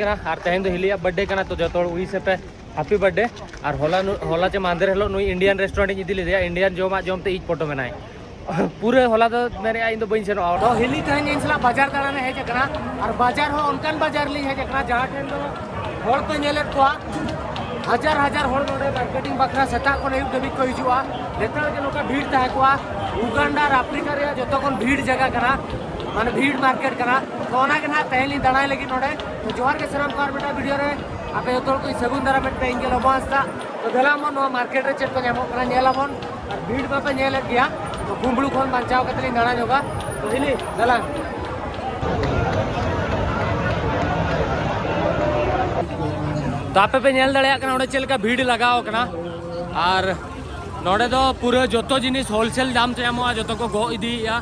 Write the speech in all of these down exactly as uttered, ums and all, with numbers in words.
ᱠᱟᱱᱟ᱾ ᱟᱨ ᱛᱮᱦᱮᱧ ᱫᱚ ᱦᱤᱞᱤᱭᱟᱜ ᱵᱟᱨᱛᱷᱰᱮ ᱠᱟᱱᱟ, ᱛᱚ ᱡᱚᱛᱚ ᱦᱚᱲ ᱩᱭᱤᱥ ᱮᱯᱮ ᱦᱮᱯᱤ ᱵᱟᱨᱛᱷᱰᱮ᱾ ᱟᱨ ᱦᱚᱞᱟ ᱱᱩ-, ᱦᱚᱞᱟ ᱪᱮ ᱢᱟᱦᱫᱮᱨ ᱦᱤᱞᱳᱜ ᱱᱩᱭ ᱤᱱᱰᱤᱭᱟᱱ ᱨᱮᱥᱴᱩᱨᱮᱱᱴ ᱤᱧ ᱤᱫᱤ ᱞᱮᱫᱮᱭᱟ, ᱤᱱᱰᱤᱭᱟᱱ ᱡᱚᱢᱟᱜ ᱡᱚᱢ ᱛᱮ ᱤᱡ ᱯᱚᱴᱚᱢ ᱮᱱᱟᱭ᱾ ᱯᱩᱨᱟᱹ ᱦᱚᱞᱟ ᱫᱚ ᱢᱮᱱᱮᱫᱼᱟ ᱤᱧ ᱫᱚ ᱵᱟᱹᱧ ᱥᱮᱱᱚᱜᱼᱟ᱾ ᱛᱚ ᱦᱤᱞᱤ ᱛᱮᱦᱮᱧ ᱤᱧ ᱥᱟᱞᱟᱜ ᱵᱟᱡᱟᱨ ᱫᱟᱬᱟᱱᱮ ᱦᱮᱡ ᱟᱠᱟᱱᱟ, ᱟᱨ ᱵᱟᱡᱟᱨ ᱦᱚᱸ ᱚᱱᱠᱟᱱ ᱵᱟᱡᱟᱨ ᱞᱤᱧ ᱦᱮᱡ ᱟᱠᱟᱱᱟ ᱡᱟᱦᱟᱸ ᱴᱷᱮᱱ ᱫᱚ ᱦᱚᱲ ᱯᱮ ᱧᱮᱞᱮᱫ ᱠᱚᱣᱟ, ᱦᱟᱡᱟᱨ ᱦᱟᱡᱟᱨ ᱦᱚᱲ ᱱᱚᱰᱮ ᱢᱟᱨᱠᱮᱴᱤᱝ ᱵᱟᱠᱷᱨᱟ ᱥᱮᱛᱟᱜ ᱠᱷᱚᱱ ᱟᱹᱭᱩᱵ ᱫᱷᱟᱹᱵᱤᱡ ᱠᱚ ᱦᱤᱡᱩᱜᱼᱟ᱾ ᱞᱮᱛᱟᱲ ᱜᱮ ᱱᱚᱝᱠᱟ ᱵᱷᱤᱲ ᱛᱟᱦᱮᱸ ᱠᱚᱜᱼᱟ᱾ ᱩᱜᱟᱱᱰᱟ ᱟᱨ ᱟᱯᱷᱨᱤᱠᱟ ᱨᱮᱭᱟᱜ ᱡᱚᱛᱚ ᱠᱷᱚᱱ ᱵᱷᱤᱲ ᱡᱟᱭᱜᱟ ᱠᱟᱱᱟ, ᱢᱟᱱᱮ ᱵᱷᱤᱲ ᱢᱟᱨᱠᱮᱴ ᱠᱟᱱᱟ᱾ ᱛᱚ ᱚᱱᱟ ᱜᱮ ᱱᱟᱦᱟᱜ ᱛᱮᱦᱮᱧ ᱞᱤᱧ ᱫᱟᱬᱟᱭ ᱞᱟᱹᱜᱤᱫ ᱱᱚᱰᱮ᱾ ᱛᱚ ᱡᱚᱦᱟᱨ ᱜᱮ ᱥᱟᱱᱟᱢ ᱠᱚ ᱟᱨ ᱢᱤᱫᱴᱟᱝ ᱵᱷᱤᱰᱤᱭᱳ ᱨᱮ ᱟᱯᱮ ᱡᱚᱛᱚ ᱦᱚᱲ ᱠᱚᱧ ᱥᱟᱹᱜᱩᱱ ᱫᱟᱨᱟᱢᱮᱫ ᱯᱮ, ᱤᱧ ᱜᱮ ᱞᱚᱵᱚ ᱦᱟᱸᱥᱫᱟ᱾ ᱛᱚ ᱫᱮᱞᱟ ᱵᱚᱱ ᱱᱚᱣᱟ ᱢᱟᱨᱠᱮᱴ ᱨᱮ ᱪᱮᱫ ᱠᱚ ᱧᱟᱢᱚᱜ ᱠᱟᱱᱟ ᱧᱮᱞ ᱟᱵᱚᱱ᱾ ᱟᱨ ᱵᱷᱤᱲ ᱢᱟᱯᱮ ᱧᱮᱞᱮᱫ ᱜᱮᱭᱟ, ᱛᱚ ᱠᱩᱢᱵᱽᱲᱩ ᱠᱷᱚᱱ ᱵᱟᱧᱪᱟᱣ ᱠᱟᱛᱮ ᱞᱤᱧ ᱫᱟᱬᱟ ᱧᱚᱜᱟ᱾ ᱛᱚ ᱦᱤᱞᱤ ᱫᱮᱞᱟ᱾ ᱛᱚ ᱟᱯᱮ ᱯᱮ ᱧᱮᱞ ᱫᱟᱲᱮᱭᱟᱜ ᱠᱟᱱᱟ ᱚᱸᱰᱮ ᱪᱮᱫ ᱞᱮᱠᱟ ᱵᱷᱤᱲ ᱞᱟᱜᱟᱣ ᱠᱟᱱᱟ᱾ ᱟᱨ ᱱᱚᱰᱮ ᱫᱚ ᱯᱩᱨᱟᱹ ᱡᱚᱛᱚ ᱡᱤᱱᱤᱥ ᱦᱳᱞᱥᱮᱞ ᱫᱟᱢ ᱛᱮ ᱧᱟᱢᱚᱜᱼᱟ, ᱡᱚᱛᱚ ᱠᱚ ᱜᱚᱜ ᱤᱫᱤᱭᱮᱫᱼᱟ᱾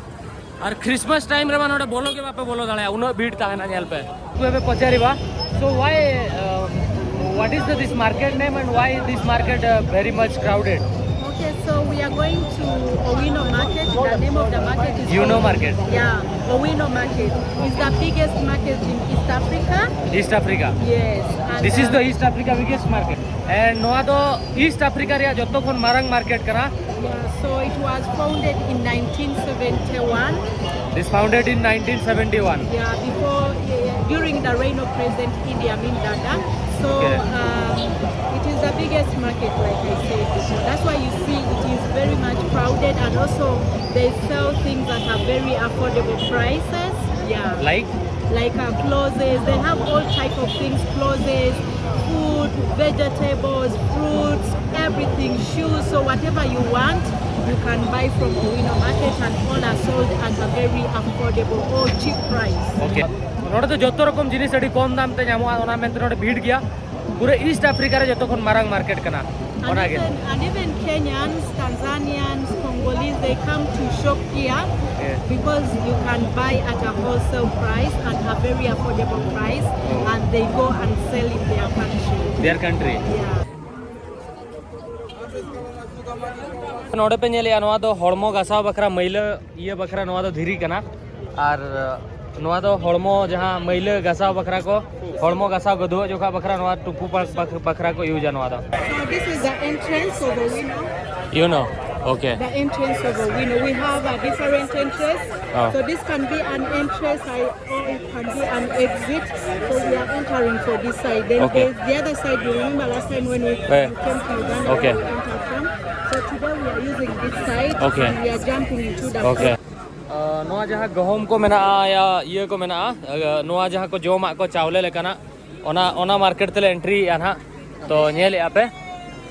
ᱟᱨ ᱠᱷᱨᱤᱥᱢᱟᱥ ᱴᱟᱭᱤᱢ ᱨᱮᱢᱟ ᱱᱚᱰᱮ ᱵᱚᱞᱚ ᱜᱮ ᱵᱟᱯᱮ ᱵᱚᱞᱚ ᱫᱟᱲᱮᱭᱟᱜᱼᱟ, ᱩᱱᱟᱹᱜ ᱵᱷᱤᱲ ᱛᱟᱦᱮᱱᱟ᱾ ᱧᱮᱞ ᱯᱮ, ᱚᱠᱚᱭ ᱯᱮ ᱯᱟᱪᱟᱨᱤᱵᱟ? So why, uh, what is the, this market name and why this market, uh, very much crowded? Okay, so we are going to Owino Market. The name of the market is Yuno Market. Yeah, Owino Market is the biggest market in East Africa. East Africa. Yes. And, this is uh, the East Africa biggest market. And ᱱᱚᱣᱟ ᱫᱚ East Africa ᱨᱮᱭᱟᱜ ᱡᱚᱛᱚ ᱠᱷᱚᱱ ᱢᱟᱨᱟᱝ market ᱠᱟᱱᱟ᱾ Yeah, so it was founded in nineteen seventy-one. This founded in nineteen seventy-one. Yeah, before, yeah, during the reign of President Idi Amin Dada. So, okay, um, it is the biggest market, like I said before. That's why you see it is very much crowded, and also they sell things that are very affordable prices. Yeah. Like? Like, uh, clothes. They have all type of things, clothes, food, vegetables, fruits, everything, shoes. So whatever you want, you can buy from Owino Market, and all are sold at a very affordable or cheap price. Okay. ᱱᱚᱰᱮ ᱫᱚ ᱡᱚᱛᱚ ᱨᱚᱠᱚᱢ ᱡᱤᱱᱤᱥ ᱟᱹᱰᱤ ᱠᱚᱢ ᱫᱟᱢ ᱛᱮ ᱧᱟᱢᱚᱜᱼᱟ, ᱚᱱᱟ ᱢᱮᱱᱛᱮ ᱱᱚᱰᱮ ᱵᱷᱤᱲ ᱜᱮᱭᱟ᱾ ᱯᱩᱨᱟᱹ ᱤᱥᱴ ᱟᱯᱷᱨᱤᱠᱟ ᱨᱮ ᱡᱚᱛᱚ ᱠᱷᱚᱱ ᱢᱟᱨᱟᱝ ᱢᱟᱨᱠᱮᱴ ᱠᱟᱱᱟ᱾ And ᱚᱱᱟᱜᱮ even, and even Kenyans, Tanzanians, Congolese, they come to shop here, yeah, because you can buy at a wholesale price and a very affordable price, oh, and they go and sell in their country. Their country. Yeah. ᱱᱚᱰᱮ ᱯᱮ ᱧᱮᱞᱮᱜᱼᱟ, ᱱᱚᱣᱟ ᱫᱚ ᱦᱚᱲᱢᱚ ᱜᱷᱟᱥᱟᱣ ᱵᱟᱠᱷᱨᱟ, ᱢᱟᱹᱭᱞᱟᱹ ᱤᱭᱟᱹ ᱵᱟᱠᱷᱨᱟ ᱱᱚᱣᱟ ᱫᱚ ᱫᱷᱤᱨᱤ ᱠᱟᱱᱟ᱾ ᱟᱨ ᱱᱚᱣᱟ ᱫᱚ ᱦᱚᱲᱢᱚ ᱡᱟᱦᱟᱸ ᱢᱟᱹᱭᱞᱟᱹ ᱜᱟᱥᱟᱣ ᱵᱟᱠᱷᱨᱟ ᱠᱚ, ᱦᱚᱲᱢᱚ ᱜᱟᱥᱟᱣ ᱜᱟᱹᱫᱩᱣᱟᱹᱜ ᱡᱚᱠᱷᱟ ᱵᱟᱠᱷᱨᱟ ᱱᱚᱣᱟ ᱴᱩᱯᱩ ᱯᱟ-, ᱵᱟᱠᱷ-, ᱵᱟᱠᱷᱨᱟ ᱠᱚ ᱤᱭᱩᱡᱟ ᱱᱚᱣᱟ ᱫᱚ᱾ So this is the entrance of the window. You know? Okay. The entrance of the window. We have a different entrance. Oh. So this can be an entrance, I, or it can be an exit. So we are entering for this side. Then Okay. there's the other side. You remember last time when we Yeah. came to Uganda, Okay. we entered from. So today we are using this side. Okay. And we are jumping into the Okay. ᱱᱚᱣᱟ ᱡᱟᱦᱟᱸ ᱜᱚᱦᱚᱢ ᱠᱚ ᱢᱮᱱᱟᱜᱼᱟ, ᱤᱭᱟᱹ ᱠᱚ ᱢᱮᱱᱟᱜᱼᱟ, ᱱᱚᱣᱟ ᱡᱟᱦᱟᱸ ᱠᱚ ᱡᱚᱢᱟᱜ ᱠᱚ ᱪᱟᱣᱞᱮ ᱞᱮᱠᱟᱱᱟᱜ, ᱚᱱᱟ ᱚᱱᱟ ᱢᱟᱨᱠᱮᱴ ᱛᱮᱞᱮ ᱮᱱᱴᱨᱤᱭᱮᱫᱼᱟ ᱱᱟᱦᱟᱜ᱾ ᱛᱚ ᱧᱮᱞᱮᱫᱼᱟ ᱯᱮ,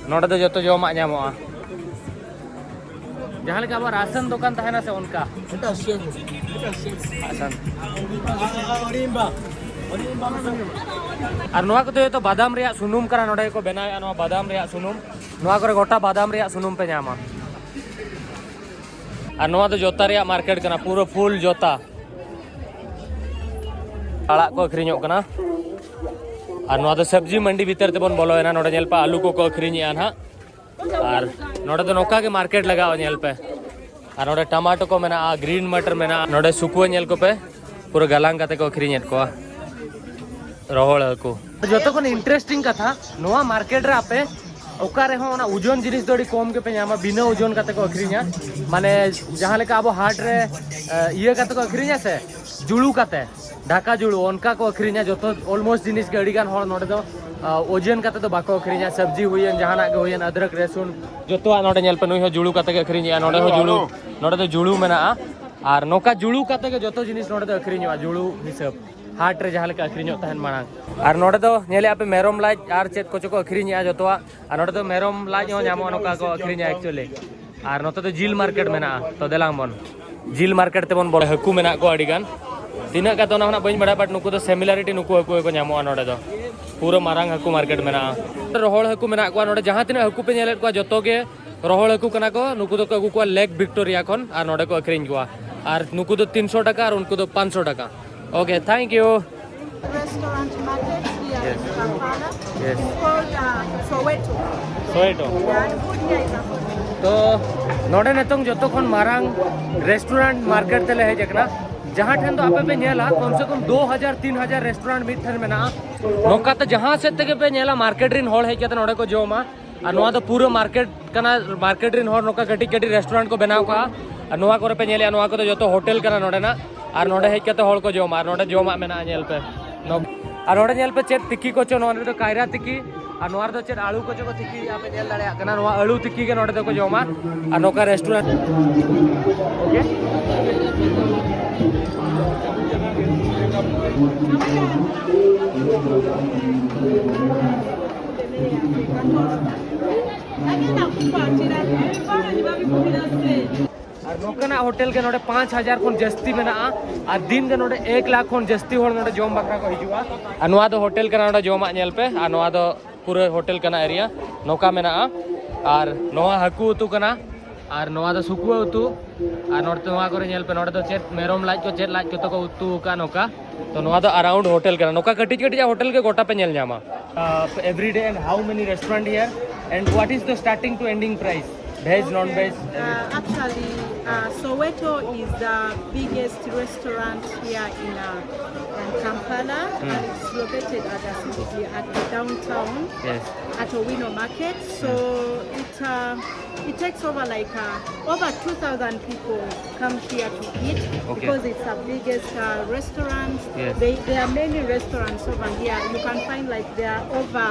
ᱱᱚᱰᱮ ᱫᱚ ᱡᱚᱛᱚ ᱡᱚᱢᱟᱜ ᱧᱟᱢᱚᱜᱼᱟ᱾ ᱡᱟᱦᱟᱸ ᱞᱮᱠᱟ ᱟᱵᱚ ᱨᱟᱥᱚᱱ ᱫᱚᱠᱟᱱ ᱛᱟᱦᱮᱱᱟ ᱥᱮ, ᱚᱱᱠᱟ᱾ ᱨᱟᱥᱚᱱ᱾ ᱟᱨ ᱱᱚᱣᱟ ᱠᱚᱫᱚ ᱡᱚᱛᱚ ᱵᱟᱫᱟᱢ ᱨᱮᱭᱟᱜ ᱥᱩᱱᱩᱢ ᱠᱟᱱᱟ, ᱱᱚᱰᱮ ᱜᱮᱠᱚ ᱵᱮᱱᱟᱣᱮᱫᱼᱟ ᱱᱚᱣᱟ ᱵᱟᱫᱟᱢ ᱨᱮᱭᱟᱜ ᱥᱩᱱᱩᱢ᱾ ᱱᱚᱣᱟ ᱠᱚᱨᱮ ᱜᱚᱴᱟ ᱵᱟᱫᱟᱢ ᱨᱮᱭᱟᱜ ᱥᱩᱱᱩᱢ ᱯᱮ ᱧᱟᱢᱟ᱾ ᱟᱨ ᱱᱚᱣᱟ ᱫᱚ ᱡᱚᱛᱟ ᱨᱮᱭᱟᱜ ᱢᱟᱨᱠᱮᱴ ᱠᱟᱱᱟ, ᱯᱩᱨᱟᱹ ᱯᱷᱩᱞ ᱡᱚᱛᱟ᱾ ᱟᱲᱟᱜ ᱠᱚ ᱟᱹᱠᱷᱨᱤᱧᱚᱜ ᱠᱟᱱᱟ᱾ ᱟᱨ ᱱᱚᱣᱟ ᱫᱚ ᱥᱚᱵᱽᱡᱤ ᱢᱟᱱᱰᱤ ᱵᱷᱤᱛᱟᱹᱨ ᱛᱮᱵᱚᱱ ᱵᱚᱞᱚᱭᱮᱱᱟ᱾ ᱱᱚᱰᱮ ᱧᱮᱞ ᱯᱮ, ᱟᱹᱞᱩ ᱠᱚᱠᱚ ᱟᱹᱠᱷᱨᱤᱧᱮᱜᱼᱟ ᱱᱟᱦᱟᱜ᱾ ᱟᱨ ᱱᱚᱰᱮ ᱫᱚ ᱱᱚᱝᱠᱟ ᱜᱮ ᱢᱟᱨᱠᱮᱴ ᱞᱟᱜᱟᱜᱼᱟ, ᱧᱮᱞ ᱯᱮ᱾ ᱟᱨ ᱱᱚᱰᱮ ᱴᱟᱢᱟᱴᱳ ᱠᱚ ᱢᱮᱱᱟᱜᱼᱟ, ᱜᱨᱤᱱ ᱢᱟᱴᱟᱨ ᱢᱮᱱᱟᱜᱼᱟ᱾ ᱱᱚᱰᱮ ᱥᱩᱠᱩᱣᱟᱹ ᱧᱮᱞ ᱠᱚᱯᱮ, ᱯᱩᱨᱟᱹ ᱜᱟᱞᱟᱝ ᱠᱟᱛᱮ ᱠᱚ ᱟᱹᱠᱷᱨᱤᱧᱮᱫ ᱠᱚᱣᱟ, ᱨᱚᱦᱚᱲ ᱦᱟᱹᱠᱩ᱾ ᱡᱚᱛᱚ ᱠᱷᱚᱱ ᱤᱱᱴᱟᱨᱮᱥᱴᱤᱝ ᱠᱟᱛᱷᱟ, ᱱᱚᱣᱟ ᱢᱟᱨᱠᱮᱴ ᱨᱮ ᱟᱯᱮ ᱚᱠᱟ ᱨᱮᱦᱚᱸ ᱚᱱᱟ ᱳᱡᱚᱱ ᱡᱤᱱᱤᱥ ᱫᱚ ᱟᱹᱰᱤ ᱠᱚᱢ ᱜᱮᱯᱮ ᱧᱟᱢᱟ, ᱵᱤᱱᱟᱹ ᱳᱡᱚᱱ ᱠᱟᱛᱮ ᱠᱚ ᱟᱹᱠᱷᱨᱤᱧᱟ᱾ ᱢᱟᱱᱮ ᱡᱟᱦᱟᱸ ᱞᱮᱠᱟ ᱟᱵᱚ ᱦᱟᱴ ᱨᱮ, ᱮ, ᱤᱭᱟᱹ ᱠᱟᱛᱮ ᱠᱚ ᱟᱹᱠᱷᱨᱤᱧᱟ ᱥᱮ, ᱡᱩᱲᱩ ᱠᱟᱛᱮ, ᱰᱷᱟᱠᱟ ᱡᱩᱲᱩ, ᱚᱱᱠᱟ ᱠᱚ ᱟᱹᱠᱷᱨᱤᱧᱟ ᱡᱚᱛᱚ, ᱚᱞᱢᱳᱥᱴ ᱡᱤᱱᱤᱥ ᱜᱮ᱾ ᱟᱹᱰᱤ ᱜᱟᱱ ᱦᱚᱲ ᱱᱚᱰᱮ ᱫᱚ, ᱟ, ᱳᱡᱚᱱ ᱠᱟᱛᱮ ᱫᱚ ᱵᱟᱠᱚ ᱟᱹᱠᱷᱨᱤᱧᱟ᱾ ᱥᱚᱵᱽᱡᱤ ᱦᱩᱭᱮᱱ, ᱡᱟᱦᱟᱱᱟᱜ ᱜᱮ ᱦᱩᱭᱮᱱ, ᱟᱫᱨᱚᱠ, ᱨᱟᱹᱥᱩᱱ, ᱡᱚᱛᱚᱣᱟᱜ ᱱᱚᱰᱮ ᱧᱮᱞ ᱯᱮ, ᱱᱩᱭ ᱦᱚᱸ ᱡᱩᱲᱩ ᱠᱟᱛᱮ ᱜᱮ ᱟᱹᱠᱷᱨᱤᱧᱮᱜᱼᱟ᱾ ᱱᱚᱰᱮ ᱦᱚᱸ ᱡᱩᱲᱩ, ᱱᱚᱰᱮ ᱫᱚ ᱡᱩᱲᱩ ᱢᱮᱱᱟᱜᱼᱟ᱾ ᱟᱨ ᱱᱚᱝᱠᱟ ᱡᱩᱲᱩ ᱠᱟᱛᱮ ᱜᱮ ᱡᱚᱛᱚ ᱡᱤᱱᱤᱥ ᱱᱚᱰᱮ ᱫᱚ ᱟᱹᱠᱷᱨᱤᱧᱚᱜᱼᱟ, ᱡᱩᱲᱩ ᱦᱤᱥᱟᱹᱵ, ᱦᱟᱴ ᱨᱮ ᱡᱟᱦᱟᱸ ᱞᱮᱠᱟ ᱟᱹᱠᱷᱨᱤᱧᱚᱜ ᱛᱟᱦᱮᱱ ᱢᱟᱲᱟᱝ᱾ ᱟᱨ ᱱᱚᱰᱮ ᱫᱚ ᱧᱮᱞᱮᱜᱼᱟ ᱯᱮ, ᱢᱮᱨᱚᱢ ᱞᱟᱡ ᱟᱨ ᱪᱮᱫ ᱠᱚᱪᱚ ᱠᱚ ᱟᱹᱠᱷᱨᱤᱧᱮᱜᱼᱟ ᱡᱚᱛᱚᱣᱟᱜ᱾ ᱟᱨ ᱱᱚᱰᱮ ᱫᱚ ᱢᱮᱨᱚᱢ ᱞᱟᱡ ᱦᱚᱸ ᱧᱟᱢᱚᱜᱼᱟ, ᱱᱚᱝᱠᱟ ᱠᱚ ᱟᱹᱠᱷᱨᱤᱧᱟ actually᱾ ᱟᱨ ᱱᱚᱛᱮ ᱫᱚ ᱡᱤᱞ ᱢᱟᱨᱠᱮᱴ ᱢᱮᱱᱟᱜᱼᱟ᱾ ᱛᱚ ᱫᱮᱞᱟᱝ ᱵᱚᱱ ᱡᱤᱞ ᱢᱟᱨᱠᱮᱴ ᱛᱮᱵᱚᱱ ᱵᱚᱞᱚ᱾ ᱦᱟᱹᱠᱩ ᱢᱮᱱᱟᱜ ᱠᱚᱣᱟ ᱟᱹᱰᱤ ᱜᱟᱱ᱾ ᱛᱤᱱᱟᱹᱜ ᱠᱟᱛᱮ ᱚᱱᱟ ᱦᱚᱸ ᱱᱟᱜ ᱵᱟᱹᱧ ᱵᱟᱲᱟᱭᱟ, but ᱱᱩᱠᱩ ᱫᱚ similarity ᱱᱩᱠᱩ ᱦᱟᱹᱠᱩ ᱜᱮᱠᱚ ᱧᱟᱢᱚᱜᱼᱟ ᱱᱚᱰᱮ ᱫᱚ᱾ ᱯᱩᱨᱟᱹ ᱢᱟᱨᱟᱝ ᱦᱟᱹᱠᱩ ᱢᱟᱨᱠᱮᱴ ᱢᱮᱱᱟᱜᱼᱟ᱾ ᱨᱚᱦᱚᱲ ᱦᱟᱹᱠᱩ ᱢᱮᱱᱟᱜ ᱠᱚᱣᱟ ᱱᱚᱰᱮ, ᱡᱟᱦᱟᱸ ᱛᱤᱱᱟᱹᱜ ᱦᱟᱹᱠᱩ ᱯᱮ ᱧᱮᱞᱮᱫ ᱠᱚᱣᱟ ᱡᱚᱛᱚ ᱜᱮ ᱨᱚᱦᱚᱲ ᱦᱟᱹᱠᱩ ᱠᱟᱱᱟ ᱠᱚ᱾ ᱱᱩᱠᱩ ᱫᱚᱠᱚ ᱟᱹᱜᱩ ᱠᱚᱣᱟ ᱞᱮᱠ ᱵᱷᱤᱠᱴᱳᱨᱤᱭᱟ ᱠᱷᱚᱱ ᱟᱨ ᱱᱚᱰᱮ ᱠᱚ ᱟᱹᱠᱷᱨᱤᱧ ᱠᱚᱣᱟ᱾ ᱟᱨ ᱱᱩᱠᱩ ᱫᱚ ᱛᱤᱱᱥᱚ ᱴᱟᱠᱟ ᱟᱨ ᱩᱱᱠᱩ ᱫᱚ ᱯᱟᱸᱪᱥᱚ ᱴᱟᱠᱟ᱾ Okay, thank you. Restaurant market here Yes. In Kampala. Yes. It's called uh, Soweto. Soweto. Yeah, and food here is affordable. ᱛᱚ ᱱᱚᱰᱮ ᱱᱤᱛᱚᱝ ᱡᱚᱛᱚ ᱠᱷᱚᱱ ᱢᱟᱨᱟᱝ ᱨᱮᱥᱴᱩᱨᱮᱱᱴ ᱢᱟᱨᱠᱮᱴ ᱛᱮᱞᱮ ᱦᱮᱡ ᱟᱠᱟᱱᱟ᱾ ᱡᱟᱦᱟᱸ ᱴᱷᱮᱱ ᱫᱚ ᱟᱯᱮ ᱯᱮ ᱧᱮᱞᱟ ᱠᱚᱢ ᱥᱮ ᱠᱚᱢ ᱫᱩ ᱦᱟᱡᱟᱨ ᱛᱤᱱ ᱦᱟᱡᱟᱨ ᱨᱮᱥᱴᱩᱨᱮᱱᱴ ᱢᱤᱫ ᱴᱷᱮᱱ ᱢᱮᱱᱟᱜᱼᱟ᱾ ᱱᱚᱝᱠᱟ ᱛᱮ ᱡᱟᱦᱟᱸ ᱥᱮᱫ ᱛᱮᱜᱮ ᱯᱮ ᱧᱮᱞᱟ ᱢᱟᱨᱠᱮᱴ ᱨᱮᱱ ᱦᱚᱲ ᱦᱮᱡ ᱠᱟᱛᱮ ᱱᱚᱰᱮ ᱠᱚ ᱡᱚᱢᱟ᱾ ᱟᱨ ᱱᱚᱣᱟ ᱫᱚ ᱯᱩᱨᱟᱹ ᱢᱟᱨᱠᱮᱴ ᱠᱟᱱᱟ, ᱢᱟᱨᱠᱮᱴ ᱨᱮᱱ ᱦᱚᱲ ᱱᱚᱝᱠᱟ ᱠᱟᱹᱴᱤᱡ ᱠᱟᱹᱴᱤᱡ ᱨᱮᱥᱴᱩᱨᱮᱱᱴ ᱠᱚ ᱵᱮᱱᱟᱣ ᱠᱟᱜᱼᱟ᱾ ᱟᱨ ᱱᱚᱣᱟ ᱠᱚᱨᱮ ᱯᱮ ᱧᱮᱞᱮᱜᱼᱟ, ᱱᱚᱣᱟ ᱠᱚᱫᱚ ᱡᱚᱛᱚ ᱦᱳᱴᱮᱞ ᱠᱟᱱᱟ ᱱᱚᱰᱮᱱᱟᱜ᱾ ᱟᱨ ᱱᱚᱰᱮ ᱦᱮᱡ ᱠᱟᱛᱮ ᱦᱚᱲ ᱠᱚ ᱡᱚᱢᱟ, ᱟᱨ ᱱᱚᱰᱮ ᱡᱚᱢᱟᱜ ᱢᱮᱱᱟᱜᱼᱟ, ᱧᱮᱞ ᱯᱮ᱾ ᱱᱚ-, ᱟᱨ ᱱᱚᱰᱮ ᱧᱮᱞ ᱯᱮ ᱪᱮᱫ ᱛᱤᱠᱤ ᱠᱚᱪᱚ, ᱱᱚᱣᱟ ᱨᱮᱫᱚ ᱠᱟᱭᱨᱟ ᱛᱤᱠᱤ, ᱟᱨ ᱱᱚᱣᱟ ᱨᱮᱫᱚ ᱪᱮᱫ ᱟᱹᱞᱩ ᱠᱚᱪᱚ ᱠᱚ ᱛᱤᱠᱤᱭᱮᱫᱼᱟ ᱯᱮ ᱧᱮᱞ ᱫᱟᱲᱮᱭᱟᱜ ᱠᱟᱱᱟ᱾ ᱱᱚᱣᱟ ᱟᱹᱞᱩ ᱛᱤᱠᱤ ᱜᱮ ᱱᱚᱰᱮ ᱫᱚᱠᱚ ᱡᱚᱢᱟ᱾ ᱟᱨ ᱱᱚᱝᱠᱟ ᱨᱮᱥᱴᱩᱨᱮᱱᱴ, ᱳᱠᱮ᱾ ᱟᱨ ᱱᱚᱝᱠᱟᱱᱟᱜ ᱦᱳᱴᱮᱞ ᱜᱮ ᱱᱚᱰᱮ ᱯᱟᱸᱪ ᱦᱟᱡᱟᱨ ᱠᱷᱚᱱ ᱡᱟᱹᱥᱛᱤ ᱢᱮᱱᱟᱜᱼᱟ᱾ ᱟᱨ ᱫᱤᱱ ᱜᱮ ᱱᱚᱰᱮ ᱮᱠ ᱞᱟᱠᱷ ᱠᱷᱚᱱ ᱡᱟᱹᱥᱛᱤ ᱦᱚᱲ ᱱᱚᱰᱮ ᱡᱚᱢ ᱵᱟᱠᱷᱨᱟ ᱠᱚ ᱦᱤᱡᱩᱜᱼᱟ᱾ ᱟᱨ ᱱᱚᱣᱟ ᱫᱚ ᱦᱳᱴᱮᱞ ᱠᱟᱱᱟ, ᱱᱚᱰᱮ ᱡᱚᱢᱟᱜ ᱧᱮᱞ ᱯᱮ᱾ ᱟᱨ ᱱᱚᱣᱟ ᱫᱚ ᱯᱩᱨᱟᱹ ᱦᱳᱴᱮᱞ ᱠᱟᱱᱟ ᱮᱨᱤᱭᱟ, ᱱᱚᱝᱠᱟ ᱢᱮᱱᱟᱜᱼᱟ᱾ ᱟᱨ ᱱᱚᱣᱟ ᱦᱟᱹᱠᱩ ᱩᱛᱩ ᱠᱟᱱᱟ, ᱟᱨ ᱱᱚᱣᱟ ᱫᱚ ᱥᱩᱠᱩᱣᱟᱹ ᱩᱛᱩ᱾ ᱟᱨ ᱱᱚᱰᱮ ᱱᱚᱣᱟ ᱠᱚᱨᱮ ᱧᱮᱞ ᱯᱮ, ᱱᱚᱰᱮ ᱫᱚ ᱪᱮᱫ ᱢᱮᱨᱚᱢ ᱞᱟᱡ ᱠᱚ, ᱪᱮᱫ ᱞᱟᱡ ᱠᱚᱛᱚ ᱠᱚ ᱩᱛᱩ ᱟᱠᱟᱫ ᱱᱚᱝᱠᱟ᱾ ᱛᱚ ᱱᱚᱣᱟ ᱫᱚ ᱟᱨᱟᱣᱩᱱᱰ ᱦᱳᱴᱮᱞ ᱠᱟᱱᱟ, ᱱᱚᱝᱠᱟ ᱠᱟᱹᱴᱤᱡ ᱠᱟᱹᱴᱤᱡ ᱦᱳᱴᱮᱞ ᱜᱮ ᱜᱚᱴᱟ ᱯᱮ ᱧᱮᱞ ᱧᱟᱢᱟ᱾ Uh, every day and how many restaurant here? And what is the starting to ending price? Veg, non-veg? Uh, actually, uh, Soweto is the biggest restaurant here in, uh, in Kampala, and it's located at the C B D, at the downtown, yes, at Owino Market. So it, uh, it takes over, like, uh, over two thousand people come here to eat. Okay. Because it's the biggest, uh, restaurant. Yes. They, there are many restaurants over here. You can find, like, there are over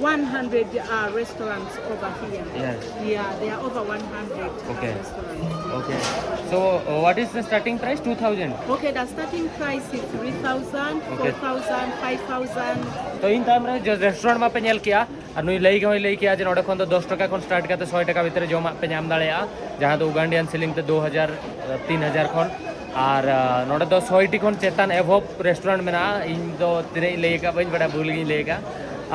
one hundred, uh, restaurants over here. Yes. Yeah, there are over one hundred, uh, okay, restaurants. Okay. So, uh, what is the starting price? Two thousand? Okay, the starting price is three thousand, okay, four thousand, five thousand. ᱛᱚ ᱤᱧ ᱛᱟᱭᱚᱢ ᱨᱮ restaurant ᱢᱟᱯᱮ ᱧᱮᱞ ᱠᱮᱜᱼᱟ, ᱟᱨ ᱱᱩᱭ ᱞᱟᱹᱭ ᱦᱚᱸᱭ ᱞᱟᱹᱭ ᱠᱮᱜᱼᱟ ᱡᱮ ᱱᱚᱰᱮ ᱠᱷᱚᱱ ᱫᱚ ᱫᱚᱥ ᱴᱟᱠᱟ ᱠᱷᱚᱱ ᱥᱴᱟᱨᱴ ᱠᱟᱛᱮ ᱥᱚᱭ ᱴᱟᱠᱟ ᱵᱷᱤᱛᱨᱤ ᱨᱮ ᱡᱚᱢᱟᱜ ᱯᱮ ᱧᱟᱢ ᱫᱟᱲᱮᱭᱟᱜᱼᱟ, ᱡᱟᱦᱟᱸ ᱫᱚ ᱩᱜᱟᱱᱰᱤᱭᱟᱱ ᱥᱤᱞᱤᱝ ᱛᱮ ᱫᱩ ᱦᱟᱡᱟᱨ, ᱛᱤᱱ ᱦᱟᱡᱟᱨ ᱠᱷᱚᱱ᱾ ᱟᱨ, ᱟᱸ, ᱱᱚᱰᱮ ᱫᱚ ᱥᱚᱭ ᱴᱤ ᱠᱷᱚᱱ ᱪᱮᱛᱟᱱ ᱮᱵᱷᱚᱵ ᱨᱮᱥᱴᱩᱨᱮᱱᱴ ᱢᱮᱱᱟᱜᱼᱟ᱾ ᱤᱧ ᱫᱚ ᱛᱤᱱᱟᱹᱜ ᱤᱧ ᱞᱟᱹᱭ ᱟᱠᱟᱫ ᱵᱟᱹᱧ ᱵᱟᱲᱟᱭᱟ, ᱵᱷᱩᱞ ᱜᱤᱧ ᱞᱟᱹᱭ ᱟᱠᱟᱫ᱾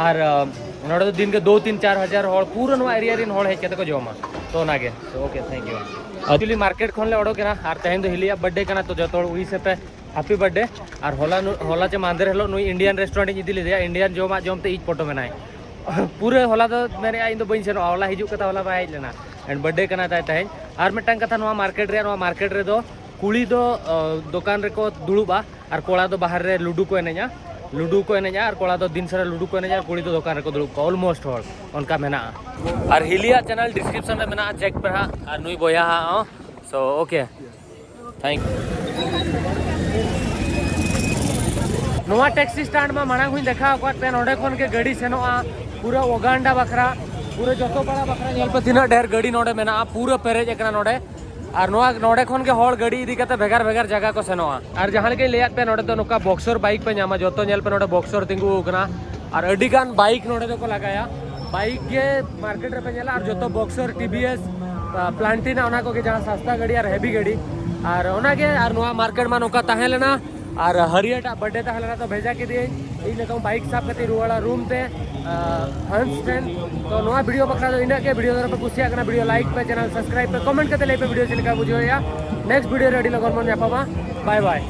ᱟᱨ, ᱟᱸ, ᱱᱚᱰᱮ ᱫᱚ ᱫᱤᱱ ᱜᱮ ᱫᱩ ᱛᱤᱱ ᱪᱟᱨ ᱦᱟᱡᱟᱨ ᱦᱚᱲ, ᱯᱩᱨᱟᱹ ᱱᱚᱣᱟ ᱮᱨᱤᱭᱟ ᱨᱮᱱ ᱦᱚᱲ ᱦᱮᱡ ᱠᱟᱛᱮ ᱠᱚ ᱡᱚᱢᱟ᱾ ᱛᱚ ᱚᱱᱟᱜᱮ, ᱛᱚ ᱳᱠᱮ, ᱛᱷᱮᱝᱠ ᱭᱩ᱾ ᱮᱠᱪᱩᱭᱮᱞᱤ ᱢᱟᱨᱠᱮᱴ ᱠᱷᱚᱱ ᱞᱮ ᱚᱰᱚᱠ ᱮᱱᱟ, ᱟᱨ ᱛᱮᱦᱮᱧ ᱫᱚ ᱦᱤᱞᱤᱭᱟᱜ ᱵᱟᱨᱛᱷᱰᱮ ᱠᱟᱱᱟ, ᱛᱚ ᱡᱚᱛᱚ ᱦᱚᱲ ᱩᱭᱤᱥ ᱟᱯᱮ, ᱦᱮᱯᱤ ᱵᱟᱨᱛᱷᱰᱮ᱾ ᱟᱨ ᱦᱚᱞᱟ ᱱᱩ-, ᱦᱚᱞᱟ ᱪᱮ ᱢᱟᱦᱫᱮᱨ ᱦᱤᱞᱳᱜ ᱱᱩᱭ ᱤᱱᱰᱤᱭᱟᱱ ᱨᱮᱥᱴᱩᱨᱮᱱᱴ ᱤᱧ ᱤᱫᱤ ᱞᱮᱫᱮᱭᱟ, ᱤᱱᱰᱤᱭᱟᱱ ᱡᱚᱢᱟᱜ ᱡᱚᱢ ᱛᱮ ᱤᱡ ᱯᱚᱴᱚᱢ ᱮᱱᱟᱭ᱾ ᱯᱩᱨᱟᱹ ᱦᱚᱞᱟ ᱫᱚ ᱢᱮᱱᱮᱫᱼᱟ ᱤᱧ ᱫᱚ ᱵᱟᱹᱧ ᱥᱮᱱᱚᱜᱼᱟ, ᱦᱚᱞᱟ ᱦᱤᱡᱩᱜ ᱠᱟᱛᱷᱟ, ᱦᱚᱞᱟ ᱵᱟᱭ ᱦᱮᱡ ᱞᱮᱱᱟ᱾ ᱮᱱᱰ ᱵᱟᱨᱛᱷᱰᱮ ᱠᱟᱱᱟ ᱛᱟᱭ ᱛᱮᱦᱮᱧ᱾ ᱟᱨ ᱢᱤᱫᱴᱟᱝ ᱠᱟᱛᱷᱟ, ᱱᱚᱣᱟ ᱢᱟᱨᱠᱮᱴ ᱨᱮᱭᱟᱜ, ᱱᱚᱣᱟ ᱢᱟᱨᱠᱮᱴ ᱨᱮᱫᱚ ᱠᱩᱲᱤ ᱫᱚ ᱫᱚᱠᱟᱱ ᱨᱮᱠᱚ ᱫᱩᱲᱩᱵᱼᱟ ᱟᱨ ᱠᱚᱲᱟ ᱫᱚ ᱵᱟᱦᱨᱮ ᱨᱮ ᱞᱩᱰᱩ ᱠᱚ ᱮᱱᱮᱡᱼᱟ᱾ ᱞᱩᱰᱩ ᱠᱚ ᱮᱱᱮᱡᱼᱟ ᱟᱨ ᱠᱚᱲᱟ ᱫᱚ ᱫᱤᱱ ᱥᱟᱨᱟ ᱞᱩᱰᱩ ᱠᱚ ᱮᱱᱮᱡᱼᱟ ᱟᱨ ᱠᱩᱲᱤ ᱫᱚ ᱫᱚᱠᱟᱱ ᱨᱮᱠᱚ ᱫᱩᱲᱩᱵ ᱠᱚᱜᱼᱟ᱾ ᱚᱞᱢᱳᱥᱴ ᱦᱚᱲ ᱚᱱᱠᱟ ᱢᱮᱱᱟᱜᱼᱟ᱾ ᱟᱨ ᱦᱤᱞᱤᱭᱟᱜ ᱪᱮᱱᱮᱞ ᱰᱤᱥᱠᱨᱤᱯᱥᱚᱱ ᱨᱮ ᱢᱮᱱᱟᱜᱼᱟ, ᱪᱮᱠ ᱯᱮ ᱦᱟᱸᱜ᱾ ᱟᱨ ᱱᱩᱭ ᱵᱚᱭᱦᱟ ᱦᱟᱸᱜ ᱦᱚᱸ᱾ So okay, thank you. ᱱᱚᱣᱟ ᱴᱮᱠᱥᱤ ᱥᱴᱮᱱᱰ ᱢᱟ ᱢᱟᱲᱟᱝ ᱦᱚᱸᱧ ᱫᱮᱠᱷᱟᱣ ᱟᱠᱟᱫ ᱯᱮ᱾ ᱱᱚᱸᱰᱮ ᱠᱷᱚᱱ ᱜᱮ ᱜᱟᱹᱰᱤ ᱥᱮᱱᱚᱜᱼᱟ ᱯᱩᱨᱟᱹ ᱩᱜᱟᱱᱰᱟ ᱵᱟᱠᱷᱨᱟ, ᱯᱩᱨᱟᱹ ᱡᱚᱛᱚ ᱯᱟᱲᱟ ᱵᱟᱠᱷᱨᱟ᱾ ᱧᱮᱞ ᱯᱮ ᱛᱤᱱᱟᱹᱜ ᱰᱷᱮᱨ ᱜᱟᱹᱰᱤ ᱱᱚᱸᱰᱮ ᱢᱮᱱᱟᱜᱼᱟ, ᱯᱩᱨᱟᱹ ᱯᱮᱨᱮᱡ ᱟᱠᱟᱱᱟ ᱱᱚᱸᱰᱮ᱾ ᱟᱨ ᱱᱚᱣᱟ ᱱᱚᱸᱰᱮ ᱠᱷᱚᱱ ᱜᱮ ᱦᱚᱲ ᱜᱟᱹᱰᱤ ᱤᱫᱤ ᱠᱟᱛᱮ ᱵᱷᱮᱜᱟᱨ ᱵᱷᱮᱜᱟᱨ ᱡᱟᱭᱜᱟ ᱠᱚ ᱥᱮᱱᱚᱜᱼᱟ᱾ ᱟᱨ ᱡᱟᱦᱟᱸ ᱞᱮᱠᱟᱧ ᱞᱟᱹᱭᱟᱫ ᱯᱮ, ᱱᱚᱸᱰᱮ ᱫᱚ ᱱᱚᱝᱠᱟ ᱵᱚᱠᱥᱚᱨ ᱵᱟᱭᱤᱠ ᱯᱮ ᱧᱟᱢᱟ᱾ ᱡᱚᱛᱚ ᱧᱮᱞ ᱯᱮ, ᱱᱚᱸᱰᱮ ᱵᱚᱠᱥᱚᱨ ᱛᱤᱸᱜᱩ ᱟᱠᱟᱱᱟ᱾ ᱟᱨ ᱟᱹᱰᱤ ᱜᱟᱱ ᱵᱟᱭᱤᱠ ᱱᱚᱸᱰᱮ ᱫᱚᱠᱚ ᱞᱟᱜᱟᱭᱟ᱾ ᱵᱟᱭᱤᱠ ᱜᱮ ᱢᱟᱨᱠᱮᱴ ᱨᱮᱯᱮ ᱧᱮᱞᱟ, ᱟᱨ ᱡᱚᱛᱚ ᱵᱚᱠᱥᱚᱨ, ᱴᱤ ᱵᱷᱤ ᱮᱥ, ᱯᱞᱟᱱᱴᱤᱱᱟ, ᱚᱱᱟ ᱠᱚᱜᱮ ᱡᱟᱦᱟᱸ ᱥᱟᱥᱛᱟ ᱜᱟᱹᱰᱤ ᱟᱨ ᱦᱮᱵᱤ ᱜᱟᱹᱰᱤ᱾ ᱟᱨ ᱚᱱᱟᱜᱮ, ᱟᱨ ᱱᱚᱣᱟ ᱢᱟᱨᱠᱮᱴ ᱢᱟ ᱱᱚᱝᱠᱟ ᱛᱟᱦᱮᱸ ᱞᱮᱱᱟ᱾ ᱟᱨ ᱦᱟᱹᱨᱭᱟᱹᱴᱟᱜ ᱵᱟᱨᱛᱷᱰᱮ ᱛᱟᱦᱮᱸ ᱞᱮᱱᱟ, ᱛᱚ ᱵᱷᱮᱡᱟ ᱠᱮᱫᱮᱭᱟᱹᱧ᱾ ᱤᱧ ᱱᱤᱛᱚᱝ ᱵᱟᱭᱤᱠ ᱥᱟᱵ ᱠᱟᱛᱮ ᱨᱩᱣᱟᱹᱲᱟ ᱨᱩᱢ ᱛᱮ, ᱟᱨ ᱦᱟᱱᱥ ᱴᱷᱮᱱ᱾ ᱛᱚ ᱱᱚᱣᱟ ᱵᱷᱤᱰᱤᱭᱳ ᱵᱟᱠᱷᱨᱟ ᱫᱚ ᱤᱱᱟᱹᱜ ᱜᱮ᱾ ᱵᱷᱤᱰᱤᱭᱳ ᱡᱩᱫᱤ ᱯᱮ ᱠᱩᱥᱤᱭᱟᱜ ᱠᱟᱱᱟ, ᱵᱷᱤᱰᱤᱭᱳ ᱞᱟᱭᱤᱠ ᱯᱮ, ᱪᱮᱱᱮᱞ ᱥᱟᱵᱥᱠᱨᱟᱭᱤᱵ ᱯᱮ, ᱠᱚᱢᱮᱱᱴ ᱠᱟᱛᱮ ᱞᱟᱹᱭ ᱯᱮ ᱵᱷᱤᱰᱤᱭᱳ ᱪᱮᱫ ᱞᱮᱠᱟ ᱵᱩᱡᱷᱟᱹᱣ ᱮᱭᱟ᱾ ᱱᱮᱠᱥᱴ ᱵᱷᱤᱰᱤᱭᱳ ᱨᱮ ᱟᱹᱰᱤ ᱞᱚᱜᱚᱱ ᱵᱚᱱ ᱧᱟᱯᱟᱢᱟ᱾ ᱵᱟᱭ ᱵᱟᱭ᱾